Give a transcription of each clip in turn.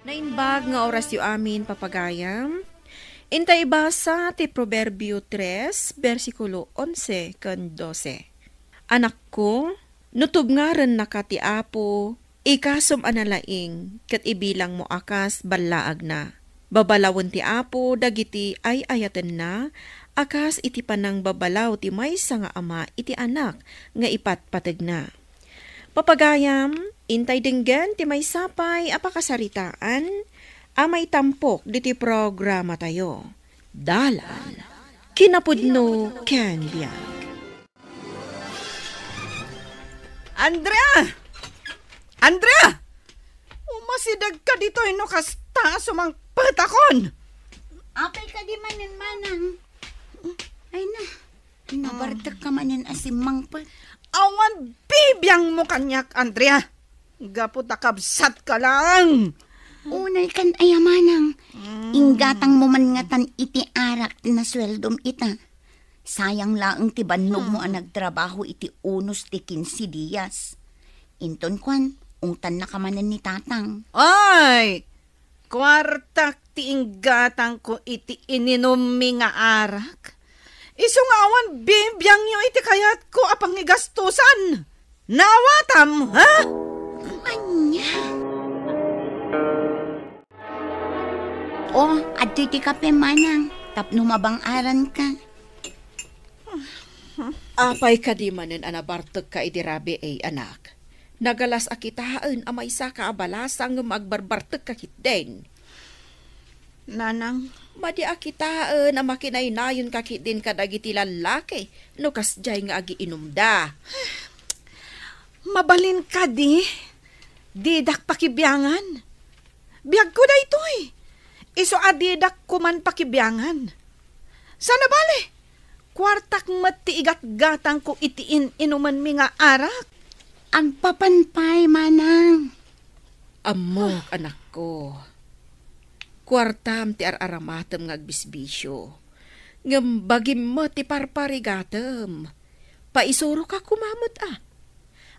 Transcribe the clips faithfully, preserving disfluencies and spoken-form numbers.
Naimbag nga orasyo amin, papagayam. Inta ibasa ti Proverbio tres, bersikulo onse ken dose. Anakko, no tubngarennaka ti Apo, ikasom a nalaing ket ibilangmo a kas ballaagna. Babalawen ti Apo dagiti ay-ayatenna a kas iti panangbabalaw ti maysa nga ama iti anak nga ipatpategna. Papagayam, intay denggen ti maysa pay a pakasaritaan a maitampok ditoy programatayo. Dalan, kinapudno ken biag. Andrea! Andrea! Umasidegka ditoy no kasta a sumangpetakon! Apay kadi manen, manang? Ay na, nabartek ka manen a simmangpet. Awan bibiangmo kaniak, Andrea. Gapu ta kabsatka lang. Unay kan aya, manang. Mm. Inggatangmo man ngatan iti arak ti nasueldom ita. Sayang laeng ti bannogmo a Hmm. nagtrabaho iti unos ti kinse dias. Inton kuan, ungtannaka manen ni tatang. Ay! Kuartak ti inggatangko iti ininummi nga arak. Isu nga awan bibiangyo iti kayatko a pangigastusan. Naawatam, ha? Ania? O, adtoy ti kape, manang, tapno mabang-aranka. Apay kadi manen a nabartekka idi rabii, anak? Nagalas a kitaen a maysaka a balasa ngem agbarbartekka ketdin. Nanang. Madi a kitaen a makinaynayonka ketdin kadagiti lallaki no kasdiay nga agiinumda. Mabalin kadi, didak pakibiangan. Biagko daytoy. Isu a didak koman pakibiangan. Sana bale, kuartak met ti igatgatangko iti in-inumenmi nga arak. Agpapan pay, manang. Ammok, anakko. Kuartam ti ar-aramatem nga agbisbisio. Ngem bagim met ti parparigatem. Paisuroka koma met a.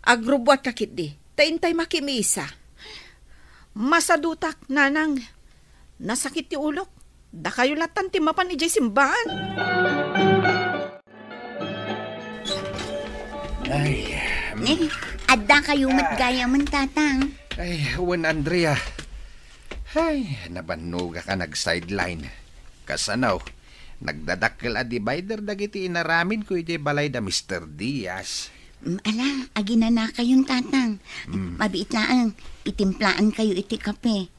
Agrubbuatka ketdi, ta intay makimisa. Masadutak, nanang. Nasakit ti ulok. Dakayo latan ti mapan idiay simbaan. Ay, Ne, adda kayo met gayamen, tatang. Ay, wen, Andrea. Ay, nabannogak a nag-sideline. Kasano, nagdadakkel a divider dagiti inaramidko idiay balay da Mister Diaz. Mm, ala, aginanakayon, tatang. Mm. Mabiit laeng, itimplaan kayo iti kape.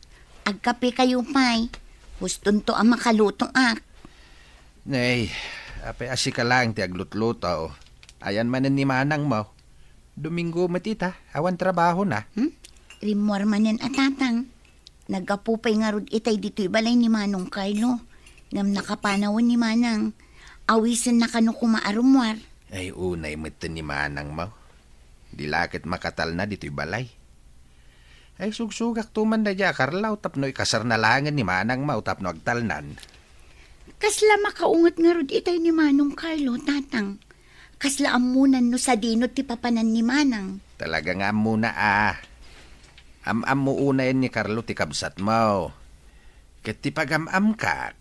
Agkape kayo pay. Hustonto a makalutoak. Nay, apay a sika laeng ti aglutluto. Ayan manen ni manangmo. Domingo met ita, awan trabahona. Hmm? Rimmuar manen a tatang. Naggapu pay ngarud itay ditoy balay ni Manong Carlo. Ngem nakapanawen ni Manang. Awisenna kano koma a rummuar. Ay, unay metten ni manangmo. Di la ket makatalna ditoy balay. Ay, sugsugakto man daydiay a Carlo tapno ikasarna laengen ni manangmo tapno agtalnan. Kasla makaunget ngarud itay ni Manong Carlo, tatang. Kasla ammonan no sadino ti papanan ni manang. Talaga nga ammona a. Am-ammo unayen ni Carlo ti kabsatmo. Ket ti pagam-amkak,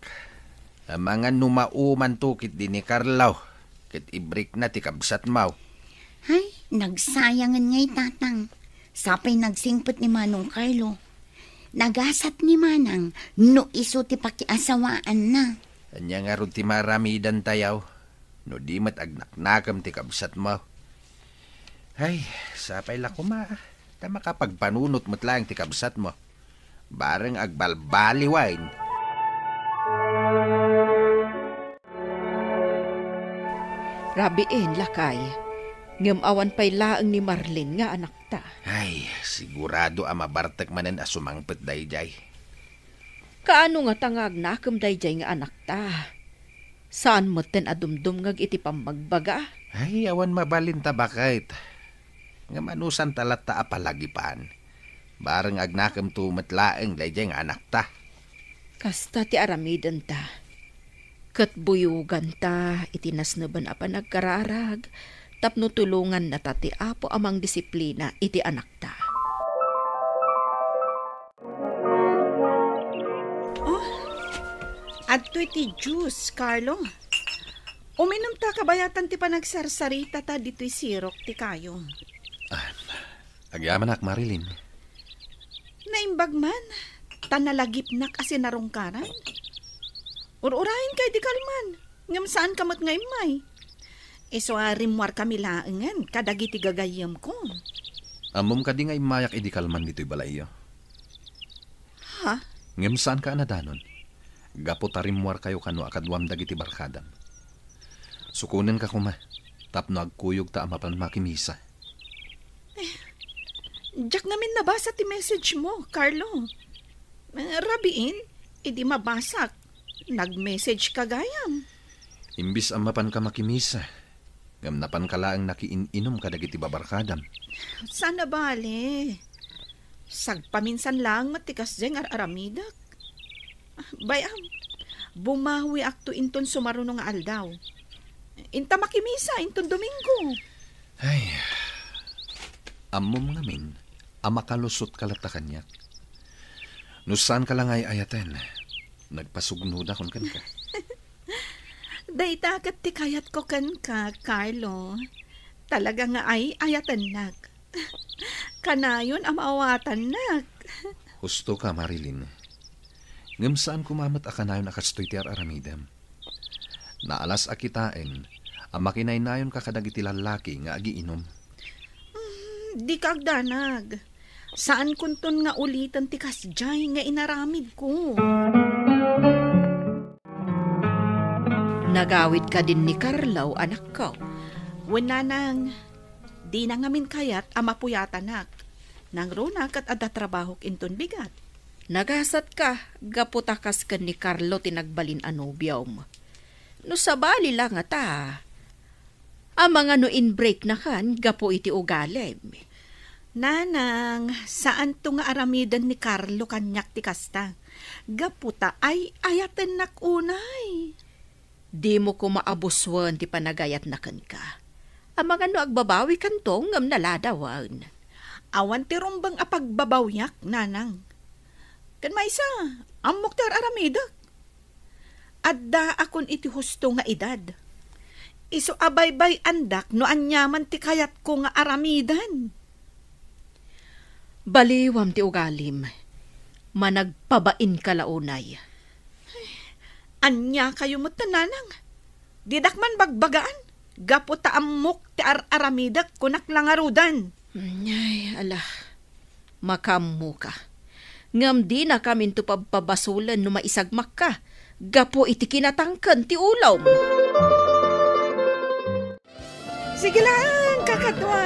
amangan no maumanto ketdi ni Carlo, ket ibrikna ti kabsatmo. Ay, nagsayangen ngay, tatang. Sapay nagsingpet ni Manong Carlo. Nagasat ni Manang no isu ti pakiasawaanna. Ania ngarud ti maaramidantayo no di met agnaknakem ti kabsatmo? Ay, sapay la koma, ta makapagpanunot met laeng ti kabsatmo. Bareng agbalbaliwen. Rabiin, lakay. Ngem awan pay laeng ni Marlene nga anakta. Ay, sigurado a mabartek manen a sumangpet daydiay. Kaano ngata nga agnakem daydiay nga anakta? Saan metten a dumdumngeg iti pammagbaga? Ay, awan mabalin ta baket. Ngem anusanta latta a palagipan? Bareng agnakemto met laeng daydiay nga anakta. Kasta ti aramidenta. Ket buyoganta iti nasneben a panagkararag tapno tulongannata ti Apo a mangdisiplina iti anakta. Adtoy ti juice, Carlo. Uminumta kabayatan ti panagsarsaritata ditoy sirok ti kayo. Ah, agyamanak, Marilyn. Naimbag man, ta nalagipnak a sinarungkaran. Ur-urayenka idi kalman, ngem saanka met nga immay. Isu a rimmuarkami laengen kadagiti gagayyemko. Ammom kadi nga immayak idi kalman ditoy balayyo? Ha? Ngem saanka a nadanon. Gapu ta rimmuarkayo kano a kaduam dagiti barkadam. Sukonenka koma, tapno agkuyogta a mapan makimisa. Diak ngamin nabasa ti message mo, Carlo. Eh, rabiin, idi mabasak, nag-message ka gayam. Imbis a mapanka makimisa, ngem napanka laeng nakiin-inom kadagiti babarkadam. Saan a bale. Sagpaminsan laeng met ti kasdiay nga ar-aramidek. Bay-am, bumawiakto inton sumaruno nga aldaw. Inta makimisa inton Domingo. Ay, ammom ngamin a makalusotka latta kaniak. No saanka la nga ay-ayaten, nagpasugnodak kenka. Dayta ket ti kayatko kenka, Carlo. Talaga nga ay-ayatennak. Kanayon a maawatannak. Husto ka, Marilyn. Ngem saan koma met a kanayon a kastoy ti ar-aramidem. Naalas a kitaen a makinaynayonka kadagiti lallaki nga agiinom. Mm, dika agdanag. Saankonton nga uliten ti kasdiay nga inaramidko. Nagawid kadin ni Carlo, anakko? Wen, nanang, dina ngamin kayat a mapuyatanak. Nangruna ket adda trabahok inton bigat. Nagasatka, gapu ta kas ken ni Carlo ti nagbalin a nobiom. No sabali la ngata, amangan no inbreaknakan gapu iti ugalim. Nanang, saanto nga aramiden ni Carlo kaniak ti kasta. Gapu ta ay-ayatennak unay. Dimo koma abusuen ti panagayatna kenka. Amangan no agbabawikanto ngem naladawen. Awan ti rumbeng a pagbabawiak, nanang. Ken maysa, ammok ti ar-aramidek. Addaakon iti husto nga edad. Isu a baybay-andak no aniaman ti kayatko nga aramiden. Baliwam ti ugalim. Managpabainka la unay. Ania kayo met, nanang? Didak man bagbagaan, gapu ta ammok ti ar-aramidek, kunak la ngaruden. Ay, ala. Makaammoka. Ngem dinakaminto pabpabasolen no maisagmakka, gapu iti kinatangken ti ulom. Sige lang, kakadua.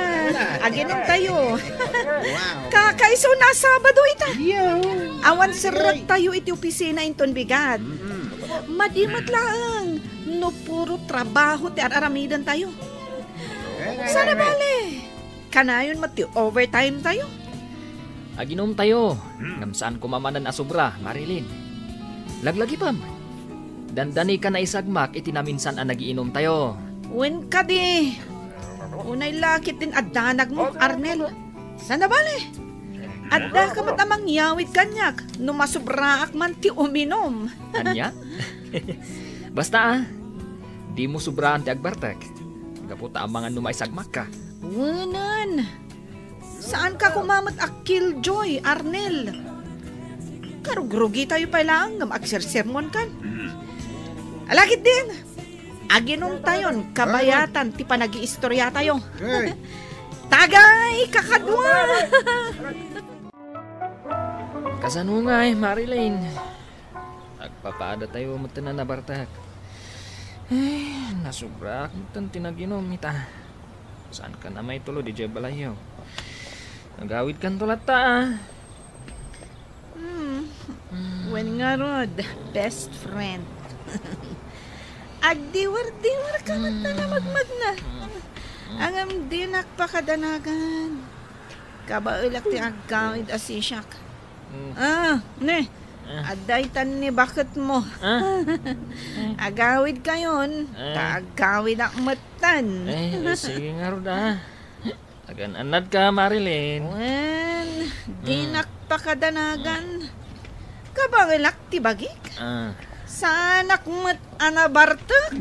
Aginom tayo. Wow. Kakaisuna Sabado ita. Awan serrek tayo iti opisina inton bigat. Madi met laeng no puro trabaho ti ar-aramiden tayo. Sana bale. Kanayon met ti overtime tayo. Aginom tayo, ngem saan koma manen a sobra, Marilyn. Laglagipem. Dandani ka naisagmak iti naminsan a nagiinom tayo. Wen kadi. Unay la ketdin addanag mo, Arnel. Sana bale. Adda ka met a mangyawid kaniak no masobraak man ti uminom. Ania? Basta, ah, dimo sobraan ti agbartek. Gapu ta amangan no maisagmakka. Wenen. Saanka koma met a killjoy, Arnel. Karugrugi tayo pay laeng ngem agsersermonkan. Alagidin, aginom tayon kabayatan ti panagiistorya tayo. Tagay, kakadua! Kasano ngay, Marilyn? Agpapada tayo metten a nabartek. Ay, nasobraak metten ti naginom ita. Saanka a maitulod idiay balayyo? Agawidkanto latta, ah. Hmm. Wen ngarud, best friend. Agdiwer-diwer ka met a namagmagna. Ngem dinak pakadanagan. Kabaelak ti agkawid a sisiak. Mm. Ah, ne. Ah. Adda itan ni baket mo. Ah. Agawid kayon, ah, ta agkawidak metten. Eh, eh, sige ngarud, ah. Agan-annad ka, Marilyn. Wen, mm, dinak pakadanagan. Kabaelak ti bagik. Ah. Saanak met a nabartek.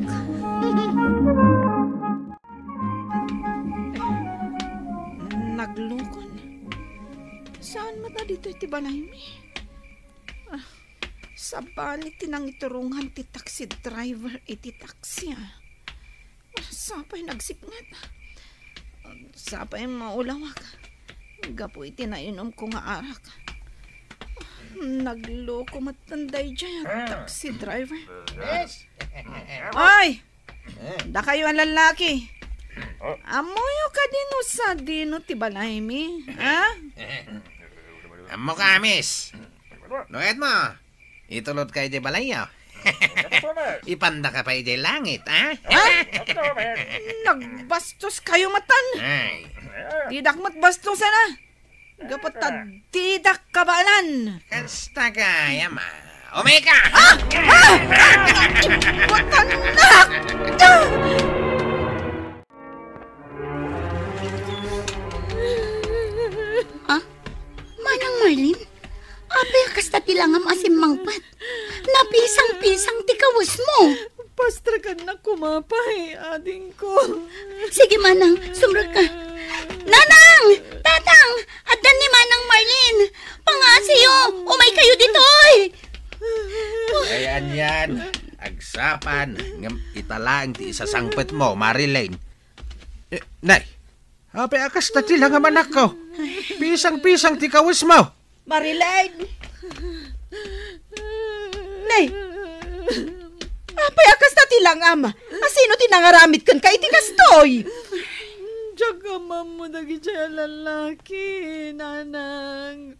Naglukon. Saan met a ditoy ti balaymi? Ah, sabali ti nangiturungan ti taxi driver iti taxi, ah. Sapay nagsipnget. Sapay maulawak gapu iti nainomko nga arak. Nagloko met daydiay a taxi driver. Miss! Ay! Dakayo a lallaki. Ammoyo kadi no sadino ti balaymi, ha? Ammoka, miss. No ket mo, itulodka idiay balayyo. Ipandaka pay idiay langit, ha? Ha? Nagbastoskayo met. Ay. Didak met bastosan, a. Gapu ta didak kabaelan. Kasta gayam, a. Umay ka! Ah! Ah! Butannak! Ah! Manang Marlene, apay a kasta ti langam a simmangpet? Napisang-pisang ti kawesmo. Pastrakannak koma pay, adingko. Sige, Manang, sumrekka. Nanang! Tatang! Addan ni Manang Marlene! Pangaasiyo! Umaykayo ditoy! Ay, anian, agsapa, ngem ita laeng ti isasangpetmo, Marilyn. Eh, nay, apay a kasta ti langam, anakko? Pisang-pisang ti kawesmo. Marilyn! Nay! Apay a kasta ti langam? Asino ti nangaramid kenka iti kastoy? Diak ammo dagidiay a lallaki, Nanang.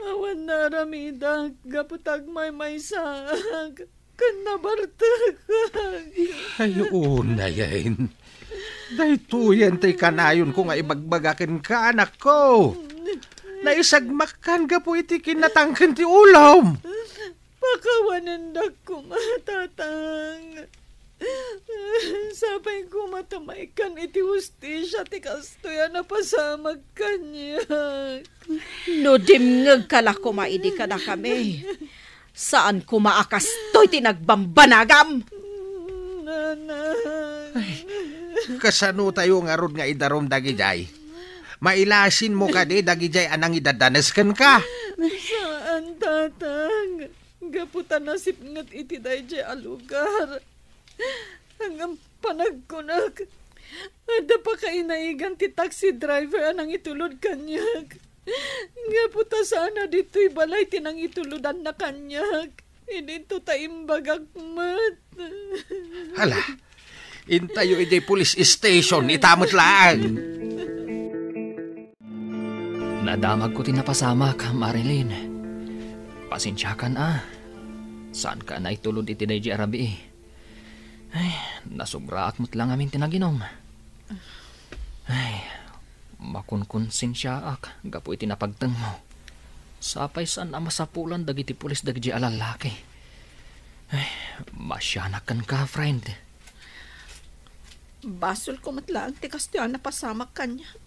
Awan naaramidak gapu ta agmaymaysaak ken nabartekak. Ay, unay, Yen. Daytoyen ti kanayonko nga ibagbaga kenka, anakko. Naisagmakkan gapu iti kinnatangken ti ulom. Pakawanendak koma, Tatang. Sapay koma ta maikkan iti hustisia ti kastoy a napasamak kaniak. No dimngegka la koma idi kadakami, saan koma a kastoy ti nagbambanagam. Nanang. Ay, kasanotayo ngarud nga idarum dagidiay? Mailasinmo kadi dagidiay a nangidadanes kenka? Saan, Tatang. Gapu ta nasipnget iti daydiay a lugar. Ngem panagkunak, adda pakainaigan ti taxi driver a nangitulod kaniak. Gapu ta saan a ditoy balay ti nangitulodanna kaniak. Idinto ta imbagak met. Hala, intayo idiay police station, ita met laeng. Nadamagko ti napasamak, Marilyn. Pasensiakan, a. Saanka a naitulod iti daydiay a rabii. Ay, nasugraak met la ngamin ti naginum. Ay, makonkonsensiaak gapu iti napagtengmo. Sapay saan a masapulan dagiti pulis dagiti a lallaki. Ay, masianak kenka, friend. Basolko met laeng ti kastoy a napasamak kaniak.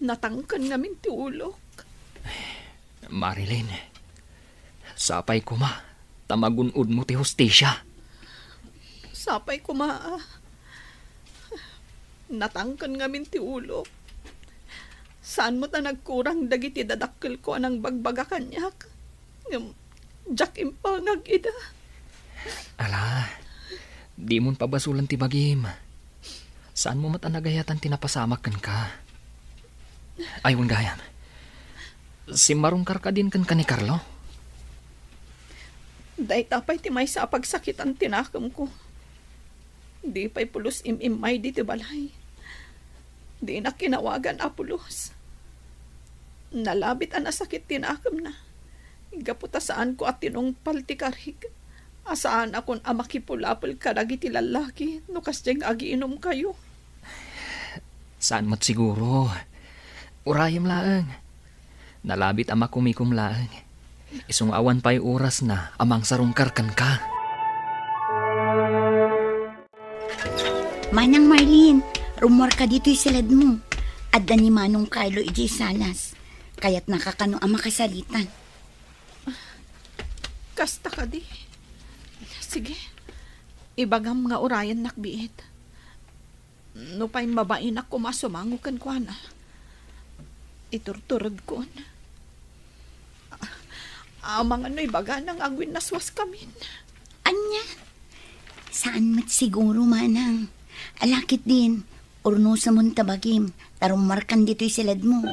Natangken ngamin ti ulok. Marilyn, sapay koma ta magun-odmo ti hustisia. Sapay koma a. Natangken ngamin ti ulok. Saan met a nagkurang dagiti dadakkelko a nangbagbaga kaniak. Ngem diak impangag ida. Ala, dimon pabasolen ti bagim. Saanmo met a nagayatan ti napasamak kenka. Ay, wen gayam. Simmarungkar kadin kenka ni Carlo? Dayta pay ti maysa a pagsakitan ti nakemko. Di pay pulos im-immay ditoy balay. Dinak kinawagan a pulos. Nalabit a nasakit ti nakemna. Gapu ta saanko a tinungpal ti karik a saanakon a makipulapol kadagiti lallaki no kasdiay nga agiinumkayo. Saan met siguro. Urayem laeng. Nalabit a makumikom laeng. Isu nga awan pay orasna a mangsarungkar kenka. Manang Marlene, rummuarka ditoy siledmo. Adda ni Manong Carlo idiay salas. Kayatnaka kano a makasalitan. Kasta kadi. Sige, ibagam nga urayennak biit. Nupay mabainak koma sumango kenkuana, iturturedkon. Amangan no ibagana nga agwinnaswaskamin. Ania? Saan met siguro, manang. Ala ketdin, urnosemon ta bagim, ta rummuarkan ditoy siledmo.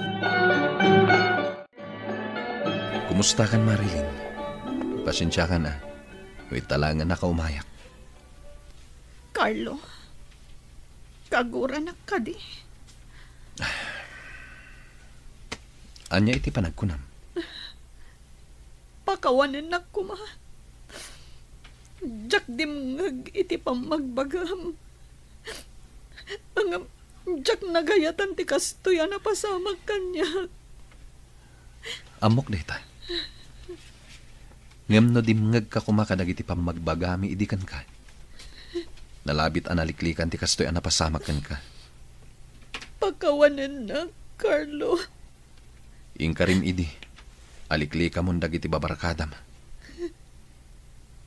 Kumustakan, Marilyn? Pasensiakan, a. Ita laeng a nakaumayak. Carlo, kaguranak kadi? Ania iti panagkunam? Pakawanennak koma. Diak dimngeg iti pammagbagam. Ngem diak nagayatan ti kastoy a napasamak kaniak. Ammok dayta. Ngem no dimngegka koma kadagiti pammagbagami idi kenka, nalabit a naliklikan ti kastoy a napasamak kenka. Pakawanennak, Carlo. Inkarim idi, aliklikamon dagiti babarkadam.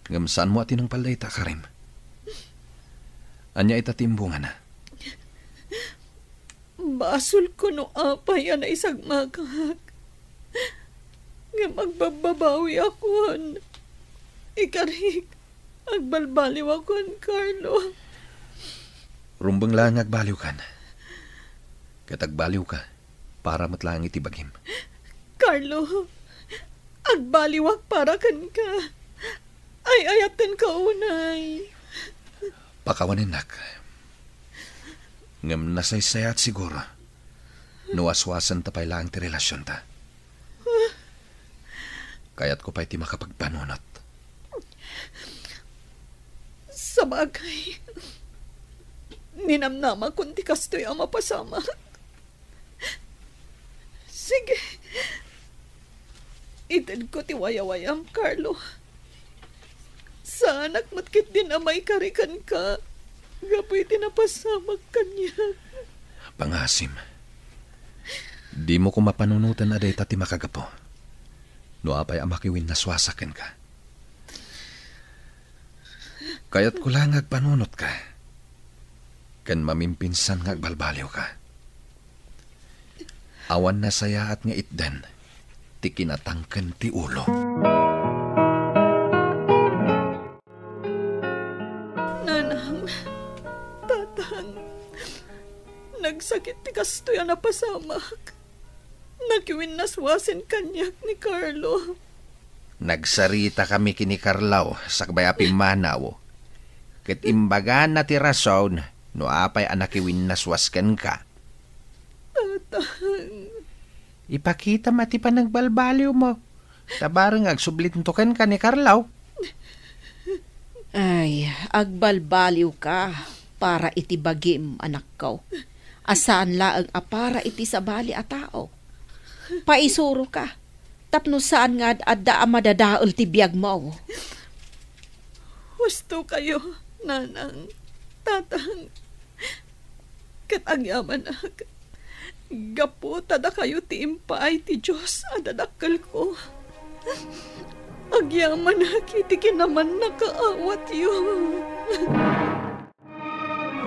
Ngem saanmo a tinungpal dayta, karim. Ania ita ti imbungana? Basolko no apay a naisagmakak. Ngem agbabbabawiakon. Ikarik, agbalbaliwakon, Carlo. Rumbeng laeng nga agbaliwkan. Ket agbaliwka, para met laeng iti bagim. Carlo, agbaliwak para kenka. Ay-ayatenka unay. Pakawanennak. Ngem nasaysayaat siguro no waswasenta pay laeng ti relasionta. Kayatko pay ti makapagpanunot. Sabagay, ninamnamakon ti kastoy a mapasamak. Sige. Itedko ti wayawayam, Carlo. Saanak met ketdin a maikari kenka gapu iti napasamak kaniak. Pangasim, dimo koma panunoten a dayta ti makagapu no apay a makiwinnaswasak kenka. Kayatko la nga agpanunotka ken mamimpinsan nga agbalbaliwka. Awan nasayaat nga itdan ti kinatangken ti ulo. Nanang, tatang, nagsakit ti kastoy a napasamak. Nakiwinnaswasen kaniak ni Carlo. Nagsaritakami ken ni Carlo sakbay a pimmanaw, ket imbagana ti rason no apay a nakiwinnaswas kenka. Tatang. Ipakitam a ti panagbalbaliwmo. Ta bareng agsublinto kenka ni Carlo. Ay, agbalbaliwka para iti bagim, anakko. A saan laeng a para iti sabali a tao. Paisuroka, tapno saan nga ad-adda a madadael ti biagmo. Husto kayo, nanang, tatang. Ket agyamanak, gapu ta dakayo ti impaay ti Dios a dadakkelko. Agyamanak iti kinamannakaawatyo.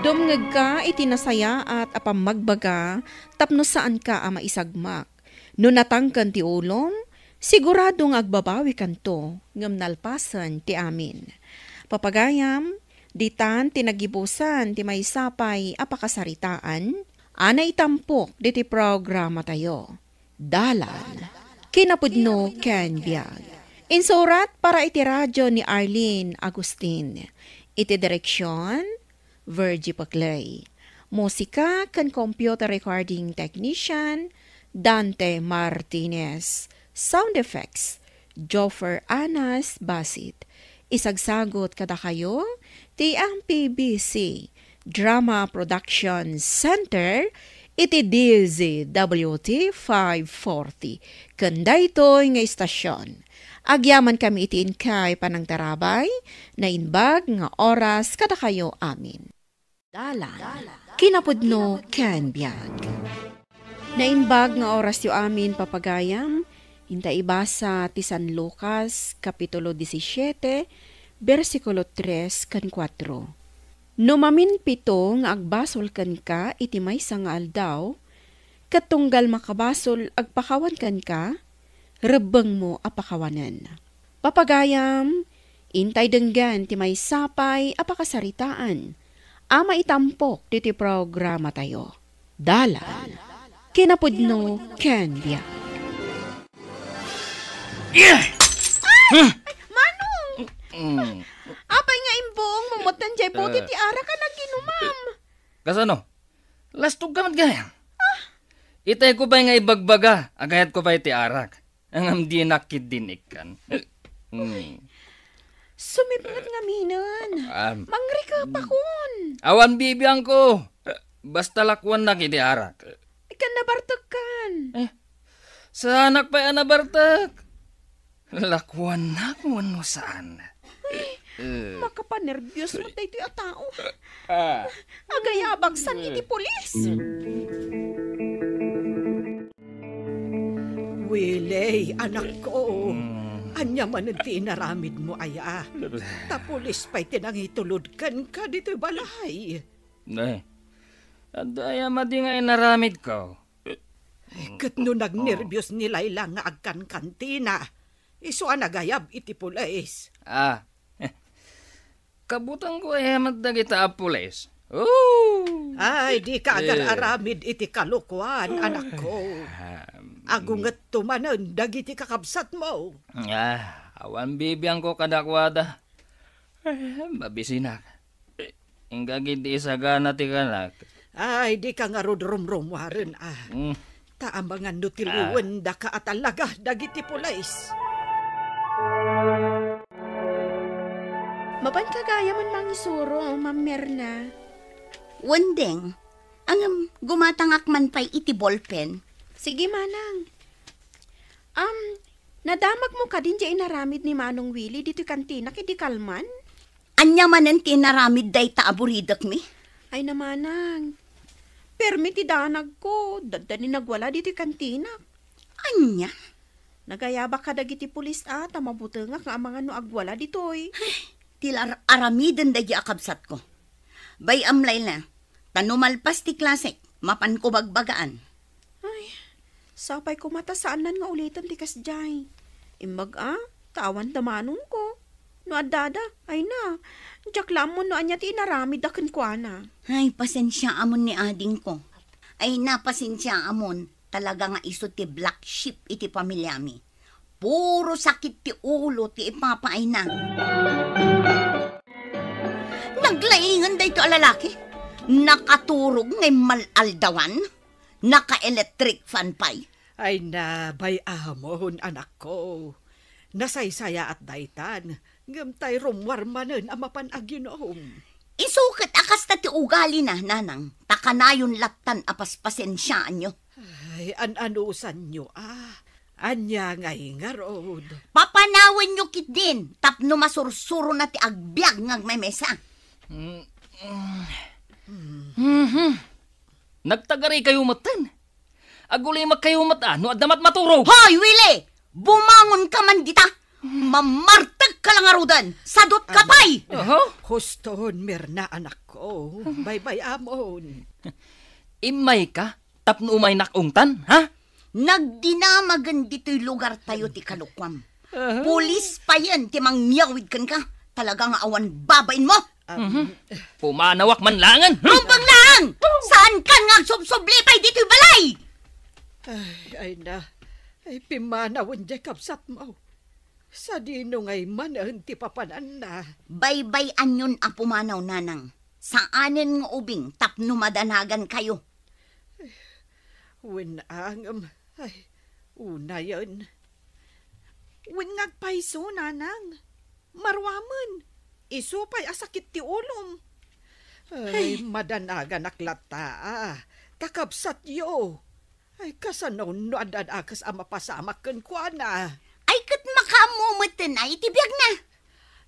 Dumngegka iti nasayaat a pammagbaga tapno saanka a maisagmak. No natangken ti ulom, sigurado nga agbabawikanto, ngem nalpasen ti amin. Papagayam, ditan ti nagibusan ti maysa pay a pakasaritaan a naitampok diti programatayo. Dalan, kinapudno ken biag. Insurat para iti radio ni Arlene Agustin. Iti direksion, Virgie Paclay. Musika ken computer recording technician, Dante Martinez. Sound effects, Joffer Anas Basit. Isagsagot kadakayo ti M P B C Drama Production Center iti D Z W T five forty. Ken daytoy nga istasyon, agyamankami iti inkay panangtarabay, naimbag nga oras kadakayo amin. Dalan, kinapudno ken biag. Naimbag nga orasyo amin, papagayam, Inta ibasa ti San Lucas, Kapitulo disisiete, bersikulo tres ken kuatro. No maminpito nga agbasol kenka iti maysa nga aldaw, ket tunggal makabasol agpakawan kenka, rebbengmo a pakawanen. Papagayam, intay denggen ti maysa pay a pakasaritaan a maitampok ditoy programatayo. Dalan, kinapudno ken biag. Manong! Mm. Apay nga imbuong mo met diay bote ti arak a naginumam? Kasano? Lastog ka met gayam. Itay ko pay nga ibagbaga, agayat ko pay ti arak. Ngem dinak ketdin ikkan. Mm. Sumipnget ngamin. Am. Mangrikapakon. Awan bibiangko. Basta lakuannak iti arak. Ikkan nabartekkan. Eh, saanak pay a nabartek. Lakuannak wenno saan? Eh. Makapanerbios met daytoy a tao. Ah. Agayabak san iti pulis. Willy, anakko. Mm. Ania manen ti inaramidmo aya? Ta pulis pay ti nangitulod kenka ditoy balay. Eh, adda aya madi nga inaramidko? Ket no nagnerbios ni Laila nga agkankantina, isu a nagayab iti pulis. Ah, kabutengko aya met dagita a pulis. Oh! Ay, dika agar-aramid iti kalokuan, anakko. Agungetto manen dagiti kakabsatmo. Ah, awan bibiangko kadakuada. Eh, mabisinak. Inka ketdi isagana ti kanak. Ay, dika ngarud rumrumuaren, ah. Mm. Ta amangan no tiliwendaka a talaga dagiti pulis. Mapanka gayam a mangisuro, Ma'am Mirna? Wen deng, ngem gumatangak man pay iti ballpen. Sige, manang. Am, nadamagmo kadin diay inaramid ni Manong Willy ditoy kantinak idi kalman? Ania manen ti inaramid dayta a buridekmi? Ay, manang. Permi ti danagko, dadda ni nagwala ditoy kantinak. Ania? Nagayabak kadagiti pulis a, ta mabutengak nga amangan no agwala ditoy. Ti lar-, aramiden dagiti a kabsatko. Bay-am, Laila, ta no malpas ti klasek, mapanko bagbagaan. Ay, sapay koma ta saannan nga uliten ti kasdiay. Imbag a, ta awan da manongko. No addada, ay na, diak la ammon no ania ti inaramidda kenkuana. Ay, pasensiaamon ni adingko. Ay na, pasensiaamon. Talaga nga isu ti black sheep iti pamiliami. Puro sakit ti ulo ti ipapaayna. Naglaingen daytoy a lalaki. Nakaturog nga immal-aldawan. Naka-electric fan pay. Ay na, bay-amon, anakko. Nasaysayaat daytan, ngem tay rummuar manen a mapan aginom. Isu ket a kasta ti ugalina, nanang, ta kanayon lattan a paspasensiaanyo. Ay, an-anusanyo, ah. Ania ngay ngarud? Papanawenyo ketdin tapno masursurona ti agbiag nga agmemesa. Mm, mm. Mhm. Nagtagarikayo metten. Agulimakkayo met a no adda matmaturog. Hoy, Willy! Bumangonka man dita! Mamartekka la ngaruden! Sadutka pay! Aha. Huston, Mirna, anakko. Baybay-amon. Immayka tapno umaynak ungtan, ha? Nagdinamagen ditoy lugartayo ti kalokuam. Aha. Pulis payen ti mangmiawid kenka. Talaga nga awan babainmo. Mhm. Pumanawak man laengen. Rumbeng laeng! Saankan nga agsubsubli pay ditoy balay! Ay, ay na. Ay, pimmanawen diay kabsatmo. Sadino ngay manen ti papananna? Baybay-anyon a pumanaw, nanang. Saanen nga ubing tapno madanagankayo. Wen, angem, ay, unayen. Wen nga agpayso, nanang. Maruamen. Isu pay a sakit ti ulom. Ay, ay, madanaganak latta, ah. Kakabsatyo. Ay, kasano no ad-adakes a mapasamak kenkuana? Ay, ket makaammo metten a iti biagna.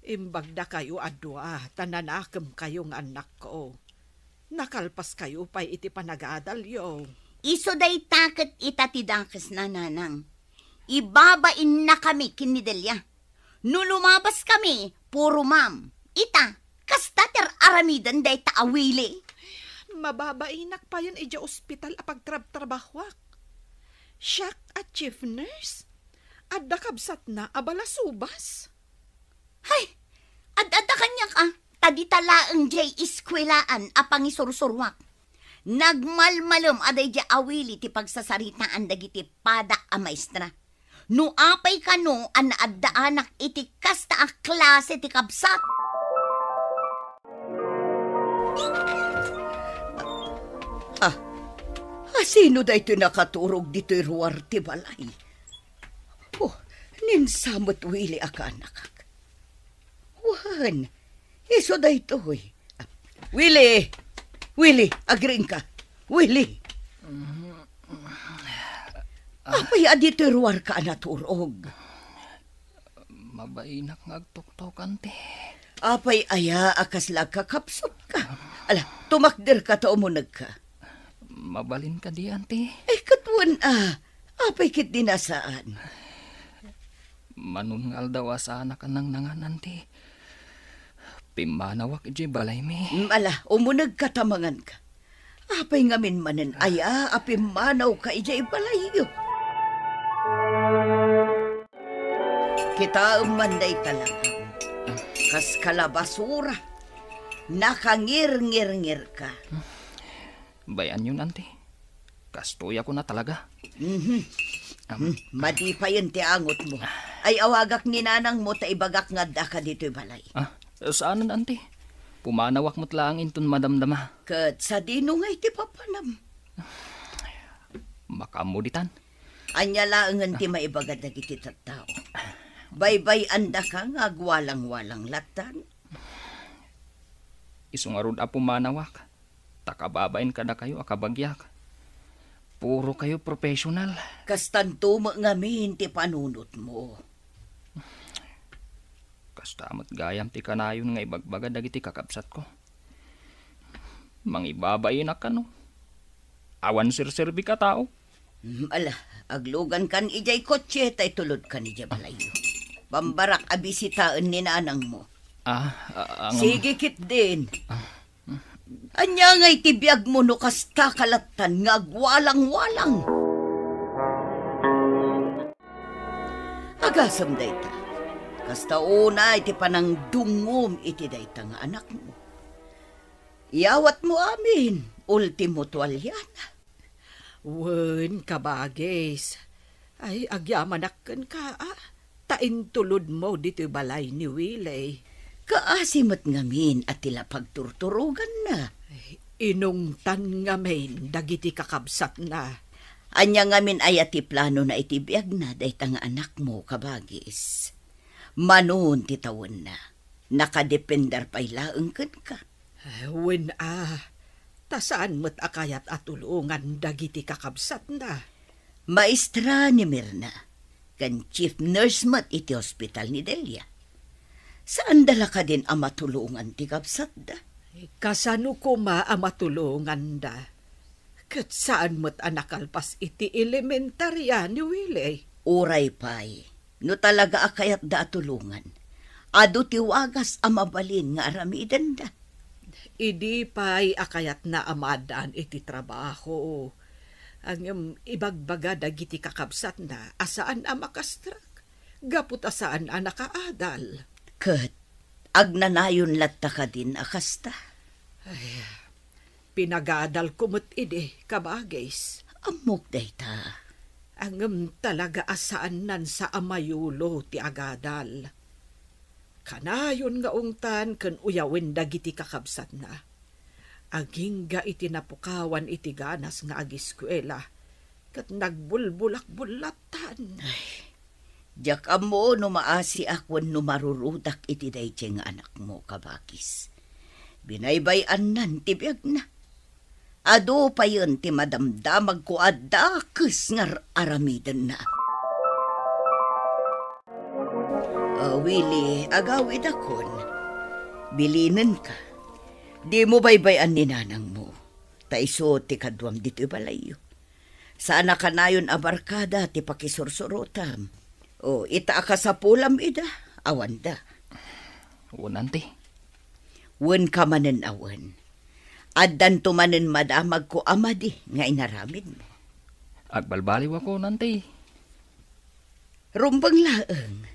Imbag dakayo a dua, ta nanakemkayo nga annakko. Nakalpaskayo pay iti panagadalyo. Isu dayta ket ita ti dakesna, nanang. Ibabainnakami ken ni Delia. No lumabaskami, puro ma'am. Ita, kasta ti ar-aramiden dayta a Willie. Mababainak payen idiay ospital a pagtrabtrabahoak. Siak a chief nurse? Adda kabsatna a balasubas? Hay, ad-adda kaniak a, ta dita laeng diay eskuelaan a pangisursuruak. Nagmalmalem a daydiay a Willie ti pagsasaritaan dagiti padak a maestra. No apay kano a naaddaanak iti kasta a klase ti kabsat? Ah, asino daytoy nakaturog ditoy ruar ti balay? Oh, ni Sam met, Willie a kaanakak. Wen, isu daytoy. Willie! Willie, agriingka. Willie! Apay a ditoy ruarka a naturog? Mabainak nga agtuktok, anti. Apay aya a kasla agkakapsutka? Ala, tumakderka ta umunegka. Mabalin kadi, anti? Ay, ket wen a. Apay ketdi a saan? Manon nga aldaw a saanak a nangnangan, anti. Pimmanawak idiay balaymi. Mm, ala, umunegka ta manganka. Apay ngamin manen aya a pimmanawka idiay balayyo? Kitaem man dayta langam. Kas kalabasura. Nakangirngirngirka. Bay-anyon, anti. Kastoy a kuna talaga. Mhm. Am. Hmm, madi payen ti angotmo. Ay, awagak ni nanangmo ta ibagak nga addaka ditoy balay. Ah, saanen, anti. Pumanawak met laeng inton madamdama. Ket sadino ngay ti papanam? Makaammo ditan. Ania laengen ti maibaga dagiti tattao? Baybay-andaka nga agwalangwalang lattan? Isu ngarud a pumanawak, ta kababain kadakayo a kabagiak. Puro kayo professional. Kastanto met ngamin ti panunotmo. Kasta met gayam ti kanayon nga ibagbaga dagiti kakabsatko. Mangibabainak kano? Awan serserbik a tao? Mm, ala, aglugankan idiay kotse ta itulodkan idiay balayyo. Bambarak a bisitaen ni nanangmo. Ah, ah, ang Sige ketdin. Ah. Ania ngay ti biagmo no kasta ka lattan nga agwalangwalang? Agasem dayta. Kasta unay ti panangdungngom iti dayta nga anakmo. Iyawatmo amin, ultimo tualiana. Wen, kabagis. Ay, agyamanak kenka, a. Ta intulodmo ditoy balay ni Willie. Kaasi met ngamin a ti la pagturturoganna. Ay, inungtan ngamin dagiti kakabsatna. Ania ngamin aya ti planona iti biagna dayta nga anakmo, kabagis? Manon ti tawenna, nakadepender pay laeng kenka. Wen a, ta saan met a kayat a tulongan dagiti kakabsatna. Maestra ni Mirna, ken chief nurse met iti ospital ni Delia. Saanda la kadin a matulongan ti kabsatda? Kasano koma a matulonganda? Ket saan met a nakalpas iti elementaria ni Willie. Uray pay, no talaga a kayatda a tulongan, adu ti wagas a mabalin nga aramidenda. Idi pay a kayatna a maaddaan iti trabaho, ngem ibagbaga dagiti kakabsatna a saan a makastrak, gapu ta saan a nakaadal. Ket agnanayon latta kadin a kasta? Ay, pinagadalko met idi, kabagis. Ammok dayta. Ngem talaga a saannan sa a mayulo ti agadal. Kanayon nga ungtan ken uyawen dagiti kakabsatna. Agingga iti napukawan iti ganas nga agiskuela, ket nagbulbulakbullattan. Ay, diak ammo no maasiak wenno marurudak iti daydiay nga anakmo, kabagis. Binaybay-annan ti biagna. Adu payen ti madamdamagko a dakes nga ar-aramidenna. Ah, Willie, agawidakon. Bilinenka. Dimo baybay-an ni nanangmo. Ta isu ti kaduam ditoy balayyo. Saan a kanayon a barkada ti pakisursurotam. O, ita a kasapulam ida, awanda. Wen, anti. Wen ka manen a wen. Addanto manen madamagko a madi nga inaramidmo. Agbalbaliwakon, anti. Rumbeng laeng,